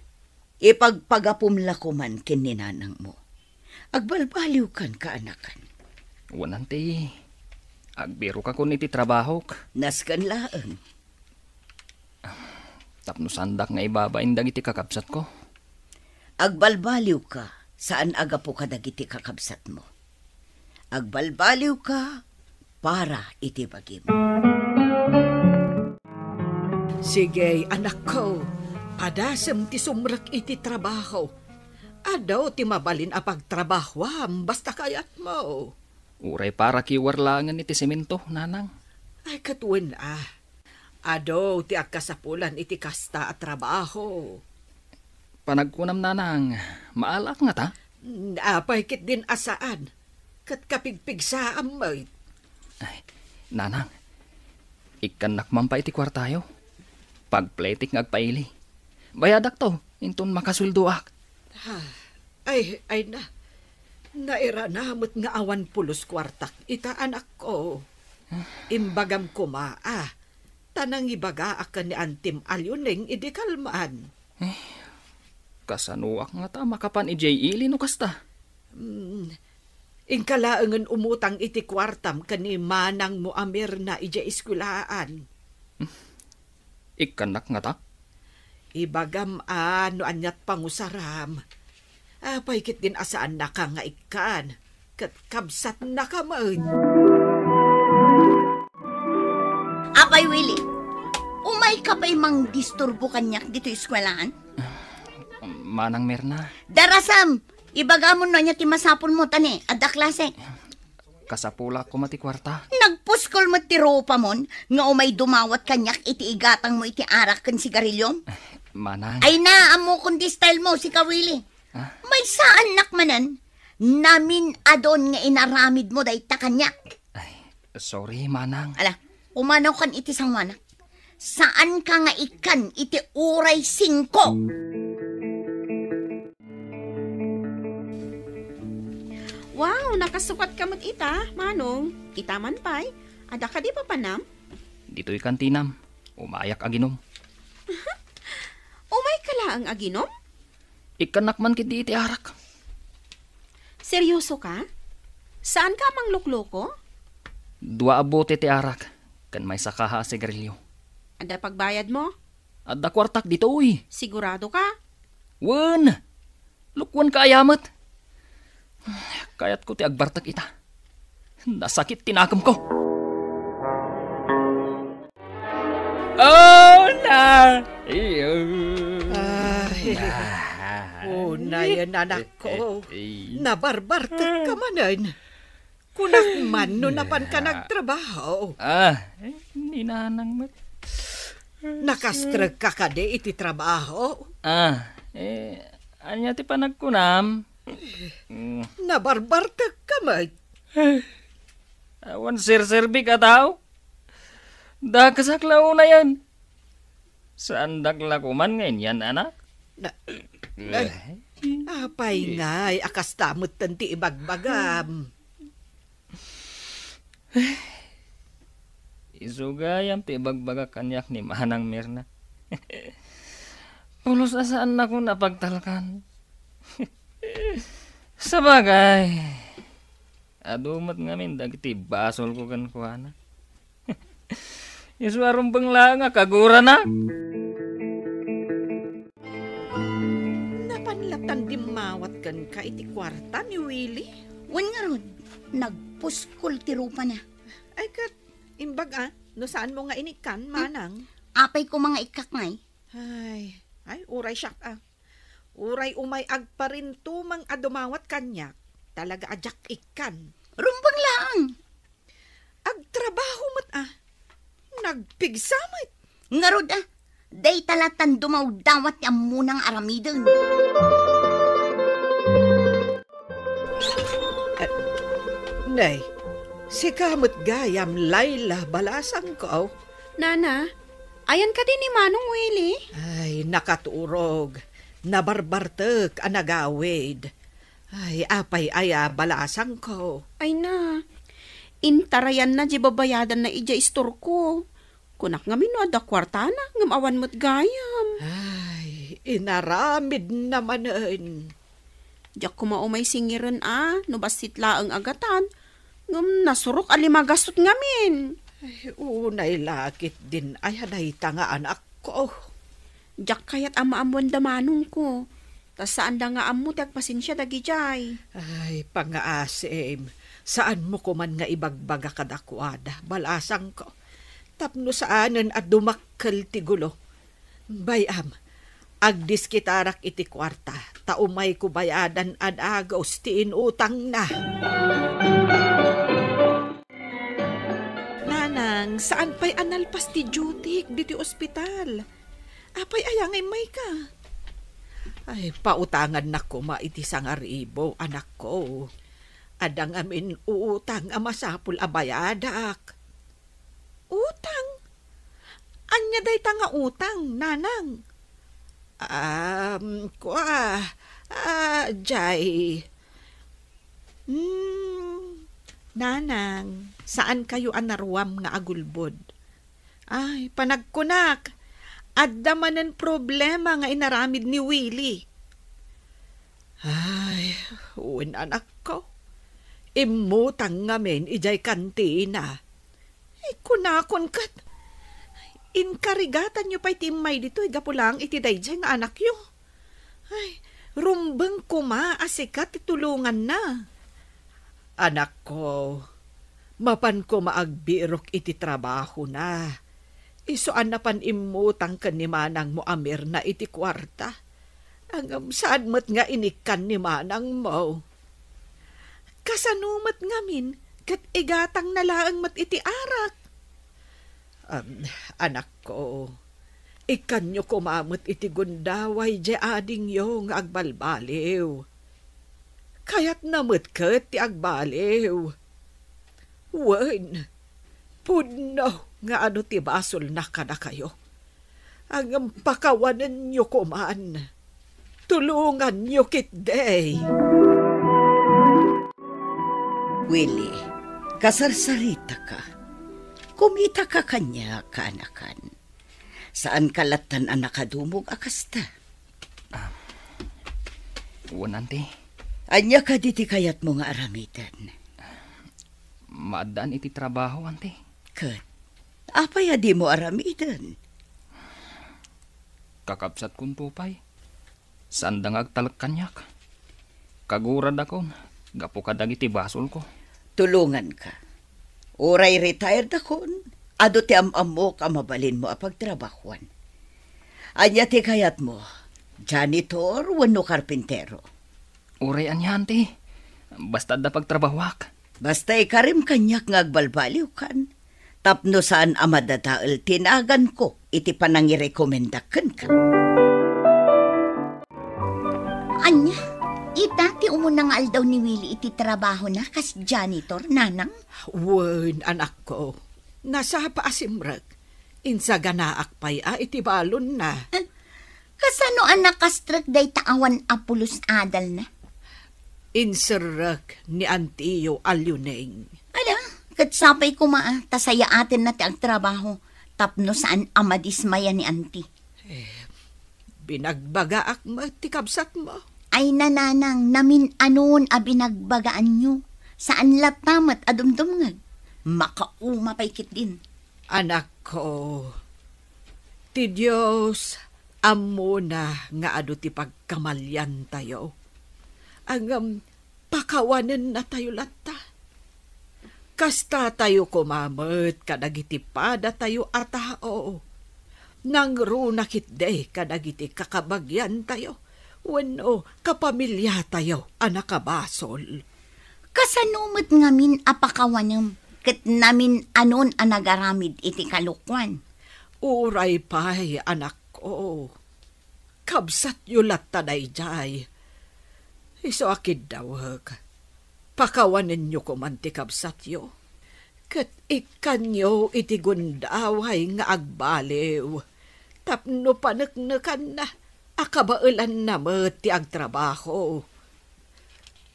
ipagpagapum la koman ken ni nanangmo. Agbalbaliwkan, kaanakan. Wen, anti, agbirokakon iti trabahok. Nasken laeng. Tapno saandak nga ibabain dagiti kakabsatko. Agbalbaliwka, saan a gapu kadagiti kakabsatmo. Agbalbaliwka para iti bagim. Sige, anakko, padasem ti sumrek iti trabaho. Adu ti mabalin a pagtrabahoam, basta kayatmo. Uray para kiwar laengen iti semento, nanang. Ay, ket wen a. Adu ti agkasapulan iti kasta a trabaho. Panagkunam, nanang, maalaak ngata? Apay ketdin a saan, ket kapigpigsaam met. Ay, nanang, ikkannak man pay iti kuartayo. Pagpletik nga agpaili. Bayadakto, inton makasueldoak. Ah, ay, ay na. Nairana met nga awan pulos kuartak ita, anakko. Imbagam koma a, ta nangibagaak ken ni Antim a Leoning idi kalman. Eh, kasanoak ngata a makapan idiay ili no kasta? Hmm, inka laengen umutang iti kuartam ken ni manangmo a Mirna idiay eskuelaan. Ikkannak ngata? Ibagam a no aniat pangusaram. Apay ketdin a saannaka nga ikkan, ket kabsatnaka met. Apay Willie, umayka pay mangdisturbo kaniak ditoy eskuelaan? Manang Mirna. Darasam, ibagamon no ania ti masapulmo, ta ni, adda klase. Kasapulak koma ti kuarta. Nagpuskol met ti rupamon nga umay dumawat kaniak iti igatangmo iti arak ken sigariliom. Manang. Ay na, ammokon ti style mo, sika Willie. Ah? Maysaannak manen, namin-adon nga inaramidmo dayta kaniak. Ay, sorry, manang. Ala, umanokan iti sanguanak. Saanka nga ikkan iti uray singko. Wow, nakasukatka met ita, Manong. Ita man pay, adda kadi papanam? Ditoy kantinam, umayak aginom. Umayka laeng aginom? Ikkannak man ketdi iti arak. Seryoso ka? Saan ka a manglukloko? Dua a bote ti arak, ken maysa kaha a sigarilyo. Adda pagbayad mo? Adda kuartak ditoy. Sigurado ka? Wen! Lukwan ka aya met. Kayatko ti agbartek ita. Nasakit ti nakemko. Oh, na! Iyo. Ay. Ah. Unayen, anakko. Eh, eh, eh. Nabarbartek ka manen. Kunak man no napan ka nagtrabaho. Ah, eh, ni nanang met. Nakastrek ka kadi iti trabaho? Ah, eh, ania ti panagkunam? Mm. Nabarbartek ka met. Awan serserbik a tao. Dakesak la unayen. Saandak la koman nga inyan-anak? Na, eh, apay ngay a kasta metten ti ibagbagam? Isu gayam ti ibagbagak kaniak ni Manang Mirna. Pulos a saannakon a pagtalkan. Sabagay, adu met ngamin dagiti basolko kenkuana. Isu a rumbeng laeng a kaguranak. Napan latan dimmawat kenka iti kuarta ni Willie? Wen ngarud, nagpuskol ti rupana. Ay ket, imbag a, no saanmo nga inikkan, hmm? Manang. Apay koma nga ikkak ngay? Ay, ay, uray siak a. Uray umay agparintumeng a dumawat kaniak, talaga a diak ikkan. Rumbeng laeng. Agtrabaho met a. Nagpigsa met. Ngarud a, dayta latan dumawdawat ti ammona nga aramiden. Eh, nay, sika met gayam, Laila, balasangko. Nana, ayan kadi ni Manong Willie? Ay, nakaturog. Nabarbartek a nagawid. Ay, apay aya balasangko? Ay na, intarayan na di babayadan na idiay istorko. Kunak ngamin no adda kuartana, ngem awan met gayam. Ay, inaramid na manen. Diak koma umay singiren a, no bassit laeng a gatan, ngem nasurok a limagasut ngamin. Ay, unay lakit din aya dayta nga anakko. Diak kayat a maammoan da manongko, ta saan da nga ammo ti agpasensia dagidiay. Ay, pangaasim, saanmo koman nga ibagbaga kadakuada, balasangko. Tapno saanen a dumakkel ti gulo. Bay-am, agdiskitarak iti kuarta, ta umayko bayadan a dagus ti inutangna. Nanang, saan pay a nalpas ti duty ditoy ospital? Apay aya nga immayka? Ay, pautangannak koma iti sangaribu, anakko. Adda ngamin utang a masapul a bayadak. Utang? Ania dayta nga utang, nanang? Um, kua, ah, jay. Hmm, nanang, saan kayo a naruam nga agulbod? Ay, panagkunak, adda manen problema nga inaramid ni Willie. Ay, wen anakko, immutang ngamin idiay kantina. Ay, kunakon ket, inkarigatanyo pay ti immay ditoy gapu laeng iti daydiay nga anakyo. Ay, rumbeng koma a sika ti tulonganna. Anakko, mapan koma agbirok iti trabahona. Isu a napan immutang ken ni manangmo a Mirna iti kuarta. Ngem saan met nga inikkan ni manangmo. Kasano met ngamin ket igatangna laeng met iti arak? Am, anakko, ikkanyo koma met iti gundaway diay adingyo nga agbalbaliw. Kayatna met ket ti agbaliw. Wen, pudno nga adu ti basolna kadakayo. Ngem pakawanenyo koman. Tulonganyo ketdi. Willie, kasarsaritaka. Kumitaka kaniak, kaanakan. Saanka lattan a nakadumog a kasta. Ah, wen, Auntie. Ania kadi ti kayatmo nga aramiden? Maaddaan iti trabaho, Auntie. Ket, apay a dimo aramiden? Kakabsatkonto pay. Saanda nga agtalek kaniak. Kaguradakon gapu kadagiti basolko. Tulonganka. Uray retired akon, adu ti am-ammok a mabalinmo a pagtrabahuan. Ania ti kayatmo? Janitor wenno karpintero? Uray ania, Auntie. Basta adda pagtrabahuak. Basta ikarim kaniak nga agbalbaliwkan, tapno saan a madadael ti naganko iti panangirekomendak kenka. Ania, ita ti umuna nga aldaw ni Willie iti trabahona kas janitor, nanang? Wen, anakko. Nasapa a simrek. Insaganaak pay a iti balonna. Eh, kasano a nakastrek dayta awan a pulos adalna? Inserrek ni antiyo a Liuneng. Ala, ket sapay koma a, ta sayaatenna ti agtrabaho tapno saan a madismaya ni anti. Eh, binagbagaak met ti kabsatmo. Ay, nanang, namin-anon a binagbagaanyo. Saan latta met a dumdumngeg. Makauma pay ketdin. Anakko, ti Dios ammona nga adu ti pagkamaliantayo. Ngem pakawanennatayo latta. Kastatayo koma met kadagiti padatayo a tao. Nangruna ketdi kadagiti kakabagiantayo wenno kapamiliatayo a nakabasol. Kasano met ngamin a pakawanem ket namin-anon a nagaramid iti kalokuan? Uray pay, anakko. Kabsatyo latta daydiay. Isu a kiddawek, pakawanenyo koman ti kabsatyo. ket ikkanyo iti gundaway nga agbaliw tapno paneknekanna a kabaelanna met ti agtrabaho.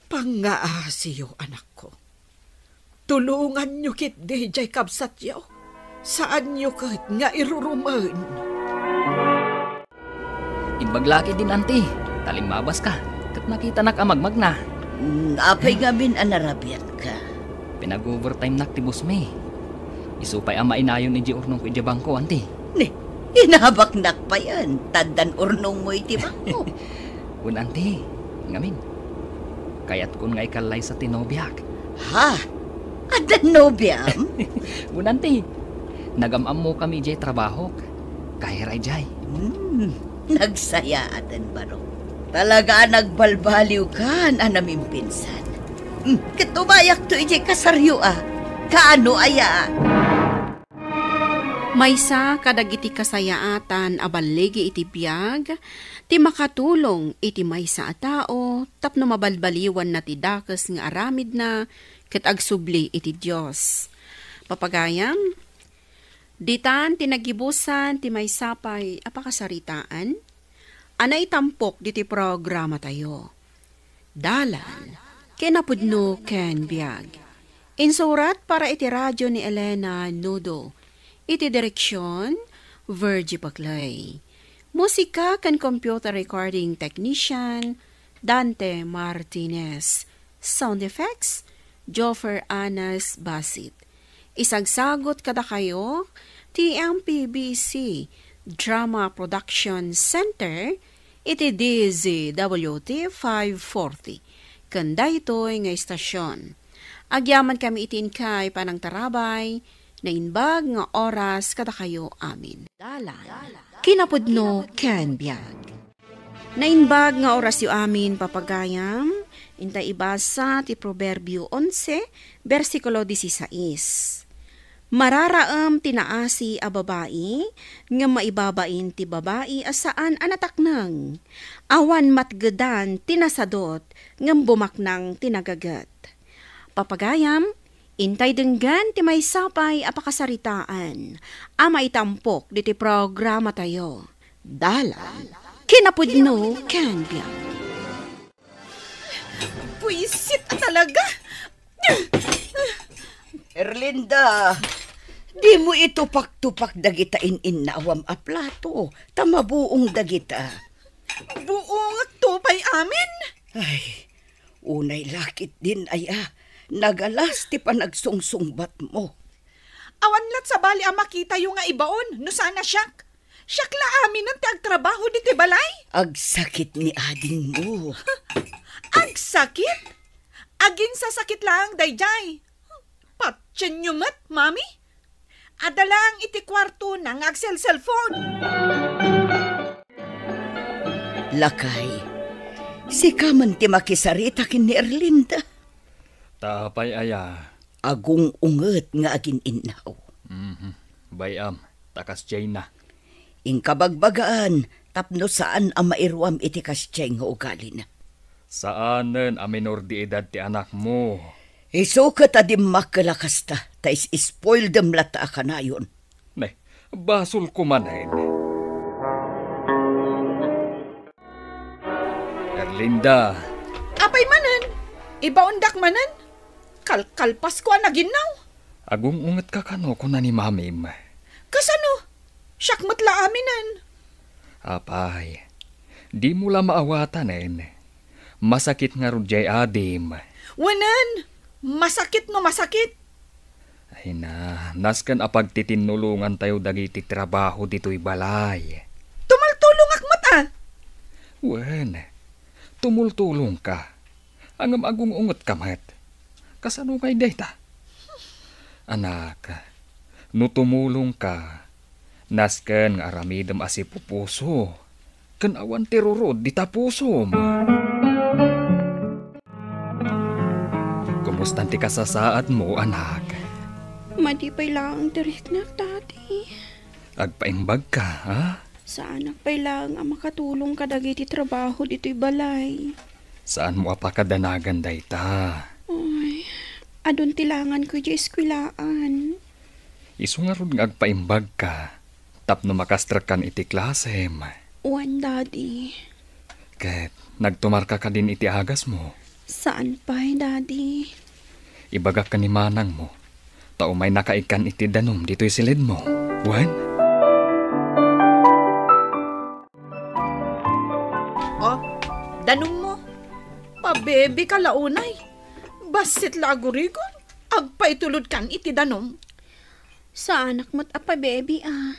Pangngaasiyo, anakko. Tulonganyo ketdi jay kabsatyo. Saanyo ket nga irurumen. Imbag la ketdin, anti, ta limmabas ka, ket nakitanak a magmagna. Mm, apay ngamin a narabiatka? Pinag-overtimenak ti boss mi. Isu pay a mainayon idiay urnongko idiay bangko, anti. Ni, inabaknak payen, ta addan urnongmo iti bangko. Wen, anti, ngamin. Kayatkon nga ikallaysa ti nobiak. Ha? Addan nobiam? Wen, anti. Nagam-ammokami idiay trabahok. Kayra idiay. Hmm, nagsayaaten, barok. Talaga a nagbalbaliwkan a namimpinsan. Hmm, ket umayakto idiay kasaryo a. Kaano aya? Maysa kadagiti kasayaatan a balligi iti biag ti makatulong iti maysa a tao tapno mabalbaliwanna ti dakes nga aramidna ket agsubli iti Dios. Papagayam, ditan ti nagibusan ti maysa pay a pakasaritaan a naitampok diti programatayo. Dalan, kinapudno ken biag. Insurat para iti radio ni Elena Nudo. Iti direksyon, Virgie Paclay. Musika ken computer recording technician, Dante Martinez. Sound effects, Joffer Anas Basit. Isagsagut kadakayo ti M P B C Drama Production Center iti D Z W T five forty ken daytoy nga istasyon. Agyamankami iti inkay panangtarabay, naimbag nga oras kadakayo amin. Dalan, kinapudno ken biag. Naimbag nga orasyo amin, papagayam, inta ibasa ti Proverbio onse, bersikulo disisais. Mararaem ti naasi a babai, ngem maibabain ti babai a saan a natakneng. Awan matgedan ti nasadut, ngem bumaknang ti nagaget. Papagayam, intay denggen ti maysa pay a pakasaritaan a maitampok diti programatayo. Dalan, kinapudno ken biag. Buisit a talaga! Erlinda, dimo itupak-tupak dagita in-innawam a plato, ta mabuong dagita. Buongakto pay amin? Ay, unay lakit din aya, nagalas ti panagsungsungbatmo. Awan lat sabali a makitayo nga ibaon no saan a siak. Siak la aminen ti agtrabaho diti balay. Agsakit ni adingmo. Agsakit? Aginsasakit laeng daydiay. Patienyo met, Mami. Adda laeng iti kuartona nga agselselpon. Lakay, sika man ti makisarita ken ni Erlinda. Ta apay aya? Agung-unget nga agin-innaw. Mhm. Bay-am, ta kasdiayna. Inkabagbagaan tapno saan a mairuam iti kasdiay nga ugalina. Saanen a minor de edad ti anakmo. Isu ket a dimmakkel a kasta, ta is-spoildem latta a kanayon. Ne, basolko manen. Erlinda. Apay manen? Ibaondak manen? Kalkalpasko a naginnaw. Agung-ungetka kano, kuna ni Mamim. Kasano? Siak met la aminen. Apay, dimo la maawatanen. Masakit ngarud diay adim. Wenen, masakit no masakit. Ay na, nasken a pagtitinnulongantayo dagiti trabaho ditoy balay. Tumultulongak met a. Wen, tumultulongka. Ngem agung-ungetka met. Kasano ngay dayta? Anak, no tumulongka, nasken nga aramidem a sipupuso, ken awan ti rurod dita pusom. Kumustan ti kasasaadmo, anak? Madi pay laeng ti riknak, Tati. Agpaimbagka, ha? Saanak pay laeng a makatulong kadagiti trabaho ditoy balay. Saanmo a pakadanagan dayta. Ay, Adun ti langanko idiay eskwelaan. Isu ngarud nga agpaimbagka tapno makastrekkan iti klasem. Wen, Daddy. Ket nagtumarka kadin iti agasmo? Saan pay, Daddy. Ibagak ken ni manangmo, ta umaynaka ikkan iti danum ditoy silidmo. Wen? Oh, danummo. Pabebika la unay. Bassit la agurigon. Agpaitulodkan iti danum. Saanak met a pabebi a.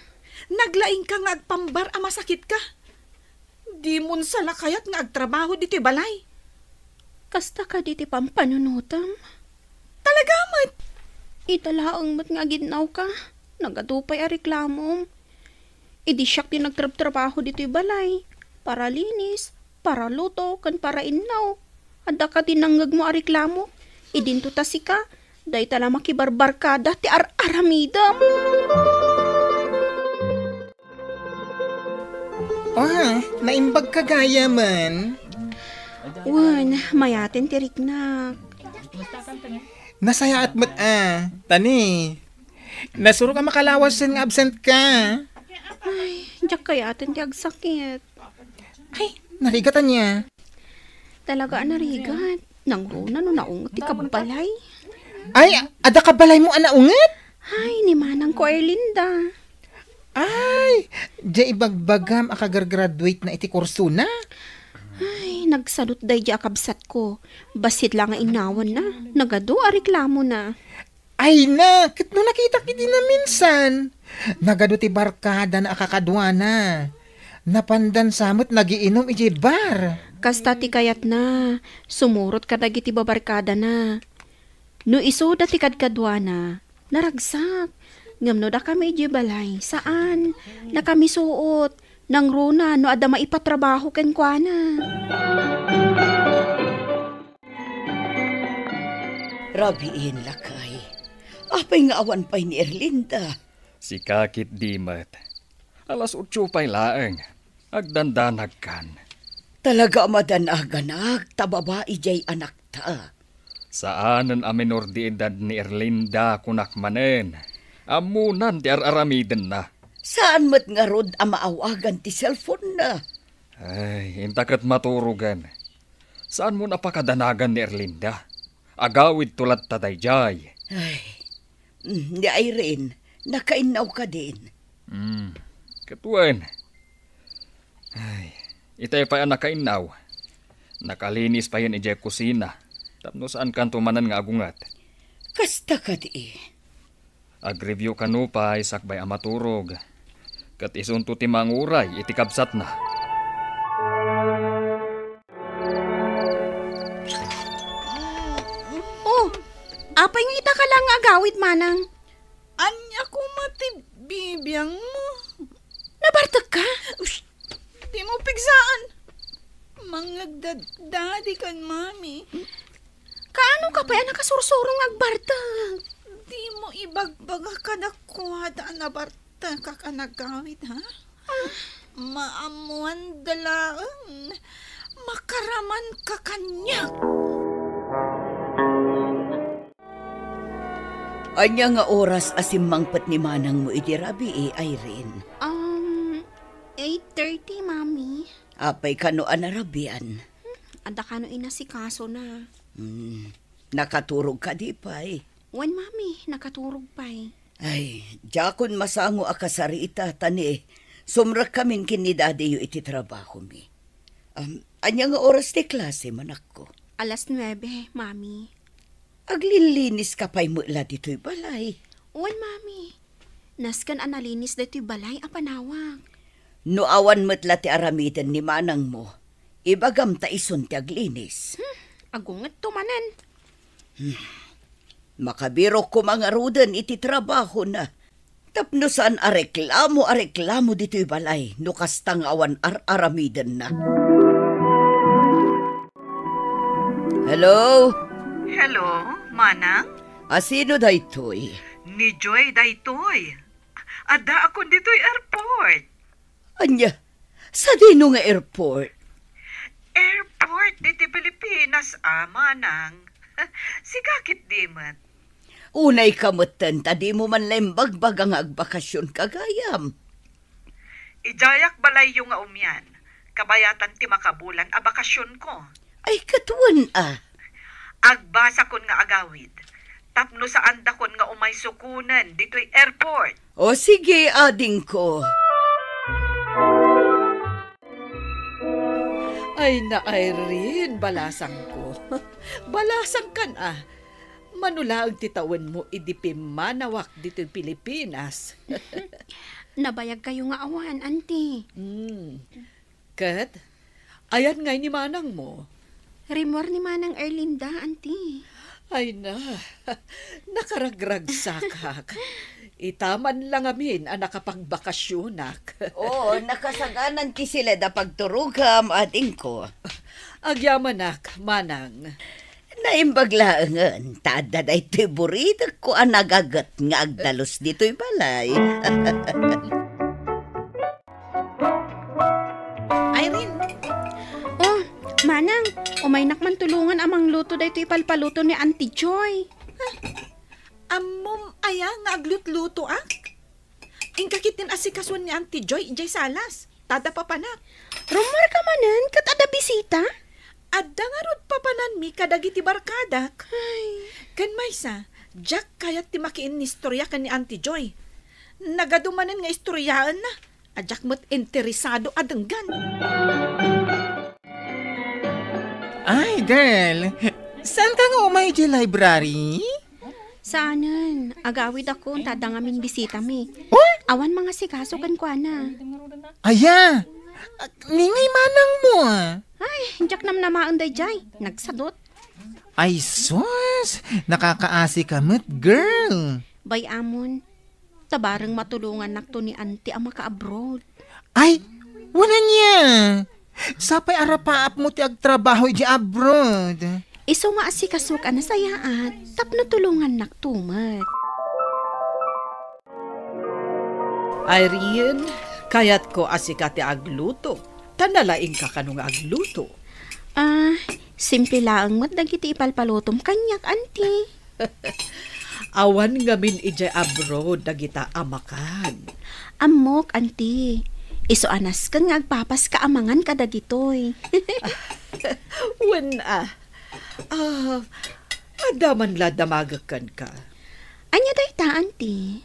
Naglaingka nga agpambar a masakitka. Dimon sa la kayat nga agtrabaho ditoy balay. Kasta kadi ti pampanunotam? Talaga met. Ita laeng met nga aginnawka. Nagadu pay a reklamom. Idi siak ti nagtrabtrabaho ditoy balay, para linis, para luto, ken para innaw. Adda kadi nangngegmo a reklamo? Idinto ta sika, dayta la makibarbarkada ti ar-aramidem. Ah, naimbagka gayamen. Wen, mayaten ti riknak. Nasayaat met a, tani. Nasurok a makalawasen nga absent ka. Ay, diak kayaten ti agsakit. Ay, narigat ania? Talaga a narigat. Nangruna no naunget ti kabbalay. Ay, adda kabbalaymo a naunget? Ay, ni manangko Erlinda. Ay, diay ibagbagam a kagargraduate na iti kursona. Ay, nagsadut daydi a kabsatko. Bassit la nga innawanna. Nagadu a reklamona. Ay na, ket no nakitak idi naminsan, nagadu ti barkadana a kakaduana. Napandan sa met nagiinum idiay bar. Kasta ti kayatna, sumurot kadagiti babarkadana. No isuda ti kadkaduana, naragsak. Ngem no dakami idiay balay, saan. Nakamisuot. Nangruna no adda maipatrabaho kenkuana. Rabiin, lakay. Apay nga awan pay ni Erlinda? Sika ketdi met. Alas otso pay laeng. Agdandanagkan. Talaga a madanaganak ta babai diay anakta. Saanen a menor de edad ni Erlinda, kunak manen. Ammonan ti ar-aramidenna. Saan met ngarud a maawagan ti cellphone-na? Ay, inta ket maturogen. Saanmon a pakadanagan ni Erlinda? Agawidto latta daydiay. Ay, mm, ni Irene, nakainnaw kadin? Hmm, ket wen. Ay, itay pay a nakainnaw. Nakalinis payen idiay kusina, tapno saankanto manen nga agunget. Kasta kadi. Agreview kano pay sakbay a maturog. Ket isunto ti manguray iti kabsatna. Oh, apay nga ita ka lang nga agawid, manang? Ania koma ti bibiangmo? Nabartekka? Ush! Dimo pigsaan. Mangngeg da Daddy ken Mommy. Kaano ka pay a nakasursuro nga agbartek? Dimo ibagbaga kadakuada a nabartekak a nagawid, ha? Ah. Maammoanda laeng. Makaramanka kaniak. Ania nga oras a simmangpet ni manangmo idi rabii, Irene? Um, eight thirty, Mami. Apay kano a narabian? Hmm, adda kano inasikasona. Hmm, nakaturog kadi pay? Wen, Mami, nakaturog pay. Ay, diakon masango a kasarita, ta ni, sumrekkamin ken ni Dadiyo iti trabahomi. Am, ania nga oras ti klase, manakko? Alas nuebe, Mami. Aglillinis ka pay met la ditoy balay? Wen, Mami. Nasken a nalinis daytoy balay a panawak. No awan met la ti aramiden ni manangmo, ibagam ta isun ti aglinis. Hmm, agungetto manen. Hmm. Makabirok koma ngaruden iti trabahona. Tapno saan a reklamo a reklamo ditoy balay no kasta nga awan ar-aramidenna. Hello? Hello, Manang? A, sino daytoy? Ni Joy daytoy. Addaakon ditoy airport. Ania? Sadino nga airport? Airport ditoy Pilipinas, a, Manang. Sika ketdi met. Unayka metten ta dimo man la imbagbaga nga agbakasionka gayam. Idiayak balayyo nga umian, kabayatan ti makabulan a bakasionko. Ay, ket wen a. Agbasakon nga agawid, tapno saandakon nga umay sukonen ditoy airport. O sige, adingko. Ay na, Irene, balasangko. Balasangkan a. Mano laeng ti tawenmo idi pimmanawak ditoy Pilipinas. Nabayagkayo nga awan, Auntie. Hmm. Ket, ayan ngay ni manangmo? Rimmuar ni Manang Erlinda, Auntie. Ay na, nakaragragsakak. Ita man la ngamin a nakapagbakasionak. Oo, nakasaganan ti silad a pagturogam, adingko. Agyamanak, manang. Naimbag laengen, ta adda daytoy buridekko a nagaget nga agdalus ditoy balay. Irene! Oh, manang, umaynak man tulongan a mangluto daytoy ipalpaluto ni Auntie Joy. Ammom aya nga aglutlutoak? Inka ketdin asikasoen ni Auntie Joy idiay salas, ta adda papanak. Rummuarka manen ket adda bisita? Adda ngarud papananmi kadagiti barkadak. Ay. Ken maysa, diak kayat ti makiinnistoria ken ni Auntie Joy. Nagadu manen nga istoriaenna, a diak met interesado a denggan. Ay, girl, saanka nga umay idiay library? Saanen, agawidakon ta adda ngamin bisitami. Oh? Awan mangasikaso kenkuana. Aya, ni ngay manangmo a? Ay, diak namnamaen daydiay. Nagsadut. Ay sus, nakakaasika met, girl. Bay-amon, ta bareng matulongannakto ni Auntie a maka-abroad. Ay, wen ania. Sapay a rapaapmo ti agtrabaho idiay abroad. Isu nga asikasok a nasayaat tapno tulongannakto met. Irene, kayatko a sika ti agluto. Ta nalaingka kano nga agluto? Ah, simple laeng met dagiti ipalpalotom kaniak, Auntie. Awan ngamin idiay abroad dagita a makan. Ammok, Auntie. Isu a nasken nga agpapaska a mangan kadagitoy. Wen a. Ah, adda man la damagek kenka. Ania dayta, Auntie?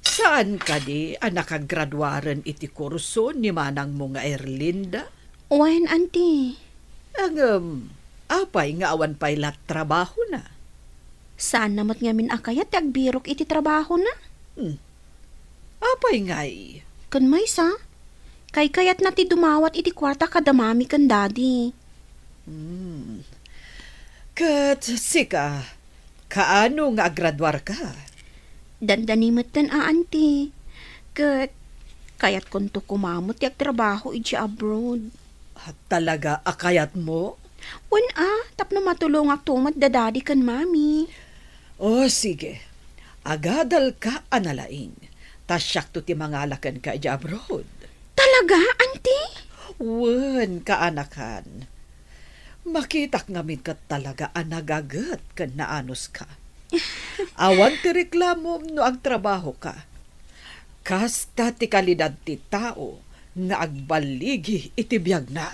Saan kadi a nakagraduaren iti kurso ni manangmo nga Erlinda? Wen, Auntie. Ngem, apay nga awan pay la trabahona? Saanna met ngamin a kayat ti agbirok iti trabahona. Hmm. Apay ngay? Ken maysa, kaykayatna ti dumawat iti kuarta kada mami ken daddy. Hmm. Ket sika, kaano nga agraduarka? Dandani metten a, Auntie. Ket kayatkonto koma met ti agtrabaho idiay abroad. Ah, talaga a kayatmo? Wen a, tapno matulongakto met da daddy ken mami. O, sige. Agadalka a nalaing. Ta siakto ti mangala kenka idiay abroad. Talaga, Auntie? Wen, kaanakan. Makitak ngamin ket talaga a nagaget ken naanuska. Awan ti reklamom no agtrabahoka. Kasta ti kalidad ti tao nga agballigi iti biagna.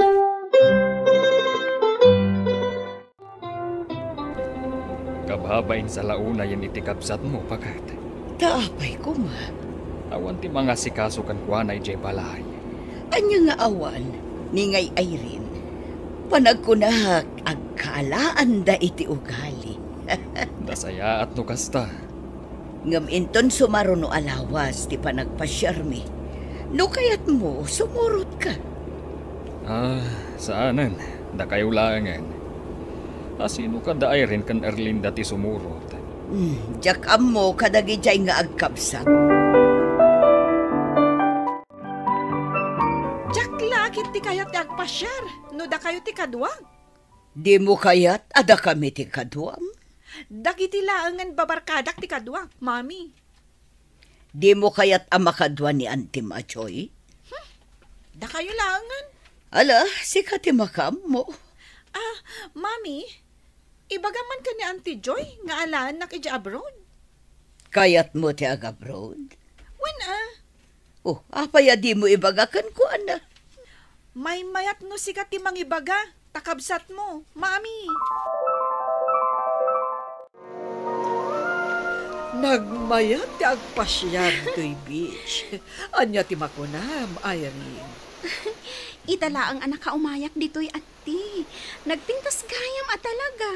Kababain sa la unayen iti kabsatmo, paket. Ta apay koma? Awan ti mangasikaso kenkuana idiay balay. Ania nga awan, ni ngay Irene? Panagkunak, agkaalaanda iti ugali. Nasayaat no kasta. Ngem inton sumaruno a lawas ti panagpasiarmi, no kayatmo, sumurotka. Ah, saanen. Dakayo laengen. A sino kada Irene ken Erlinda ti sumurot? Hmm, diak ammo kadagidiay nga agkabsat. Diak la ket ti kayat ti agpasiar no dakayo ti kaduak. Dimo kayat a dakami ti kaduam? Dagiti laengen babarkadak ti kaduak, Mami. Dimo kayat a makadua ni Antim a Joy? Hmm, dakayo laengen. Ala, sika ti makaammo. Ah, Mami, Ibagam man ken ni Auntie Joy nga alaennak idiay abroad. Kayatmo ti agabroad? Wen a. Oh, apay a dimo ibaga kenkuana? Maymayat no sika ti mangibaga, ta kabsatmo, Mami. Nagmayat ti agpasiar ditoy beach. Ania ti makunam, Irene? Ita laeng a nakaumayak ditoy, Auntie. Nagpintas gayam a talaga.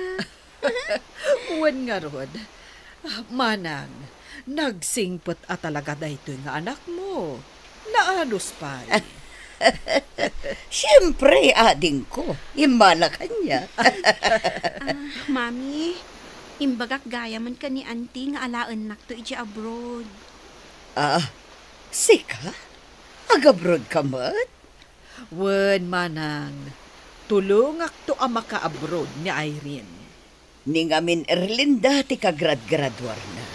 Wen ngarud, Manang, nagsingpet a talaga daytoy nga anakmo. Naanus pay. Siempre, adingko. Immala kaniak. Ah, Mami, imbagak gayamen ken ni Auntie nga alaennakto idiay abroad. Ah, sika? Agabroad ka met? Wen, Manang, tulongakto a makaabroad ni Irene. Ni ngamin Erlinda ti kagradgraduarna.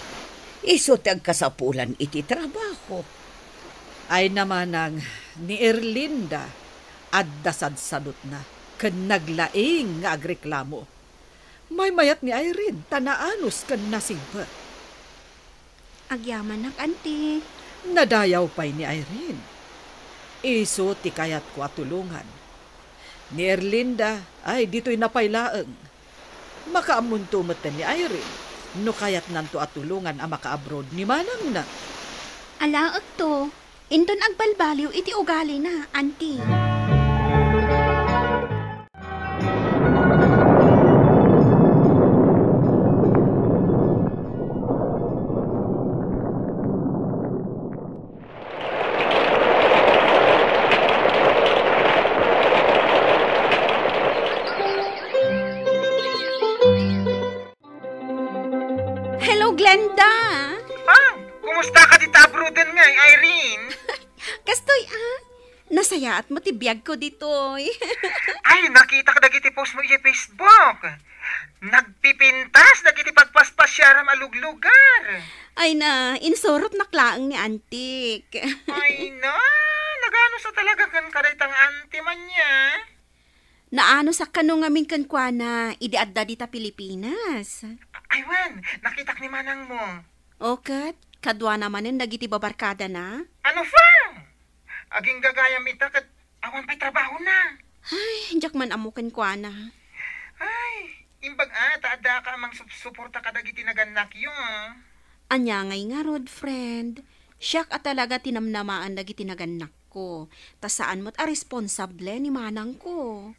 Isu ti agkasapulan iti trabaho. Ay na, Manang, ni Erlinda, adda sadsadutna ken naglaing nga agreklamo. Maymayat ni Irene ta naanus ken nasingpet. Agyamanak, Auntie. Nadayaw pay ni Irene. Isu ti kayatko a tulongan. Ni Erlinda, ay, ditoy na pay laeng. Makaammonto metten ni Irene no kayatnanto a tulongan a makaabroad ni manangna. Alaekto. Inton agbalbaliw iti ugalina, Auntie. Hello, Glenda! Ah, kumusta ka dita abroaden ngay, Irene? Kastoy, ah? Nasayaat mo ti biag ko ditoy. Ay, nakitak dagiti post mo idiay Facebook. Nagpipintas dagiti pagpaspasiaram a luglugar. Ay na, insurotnak laeng ni Antik. Ay na, naganusa talaga ken kadayta nga anti man niya. Naanus a kano ngamin kenkuana idi adda dita Pilipinas. Ay wen, nakitak ni manangmo. O ket, kaduana manen dagiti babarkadana? Ano pa? Agingga gayam ita ket awan pay trabahona. Ay, diak man ammo kenkuana. Ay, imbag a ta addaka a mangsuporta kadagiti nagannakyo. Ania ngay ngarud, friend? Siak a talaga ti namnamaan dagiti nagannakko, ta saan met a responsable ni manangko.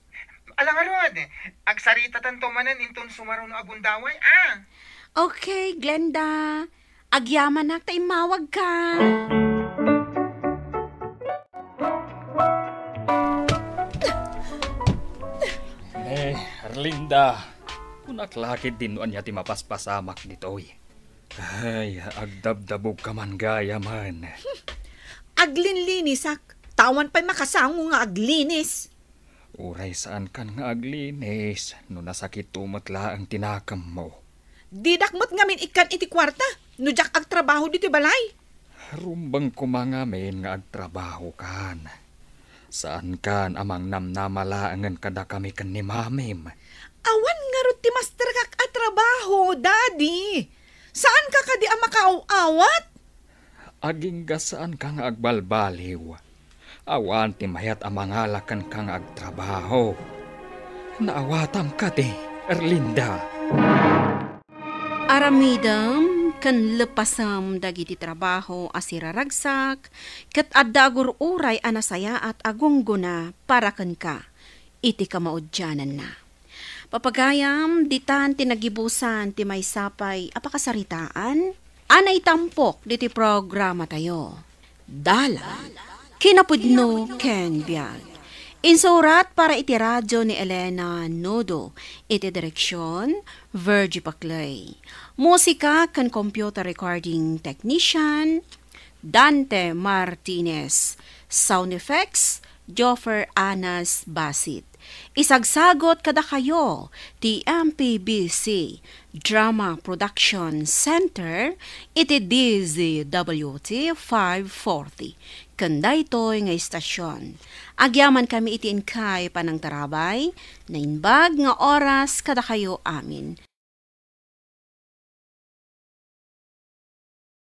Ala ngarud, agsaritatanto manen inton sumaruno a gundaway, a? Okay, Glenda. Agyamanak ta immawagka. Eh, Erlinda, kunak la ketdi no ania ti mapaspasamak ditoy. Ay, agdabdabogka man gayamen. Aglinlinisak, ta awan pay makasango nga aglinis. Uray saankan nga aglinis, no nasakitto met laeng ti nakemmo. Didak met ngamin ikkan iti kuarta, no diak agtrabaho ditoy balay. Rumbeng koma ngamin nga agtrabahokan. Saankan a mangnamnama laengen kadakami ken ni mamim. Awan ngarud ti masterkak a trabaho, Daddy. Saanka kadi a makaaw-awat? Agingga saanka nga agbalbaliw. Awan ti mayat a mangala kenka nga agtrabaho. Naawatam kadi, Erlinda? Aramidem ken leppasem dagiti trabaho a siraragsak, ket adda agur-uray a nasayaat a gunggona para kenka iti kamaudiananna. Papagayam, ditan ti nagibusan ti maysa pay a pakasaritaan a naitampok ditoy programatayo. Dalan, kinapudno ken biag. Insurat para iti radio ni Elena Nodo. Iti direksion, Virgie Paclay. Musika ken computer recording technician, Dante Martinez. Sound effects, Joffer Anas Basit. Isagsagot kadakayo ti M P B C Drama Production Center iti D Z W T five forty. Ken daytoy nga istasyon, agyamankami iti inkay panangtarabay, naimbag nga oras kadakayo amin.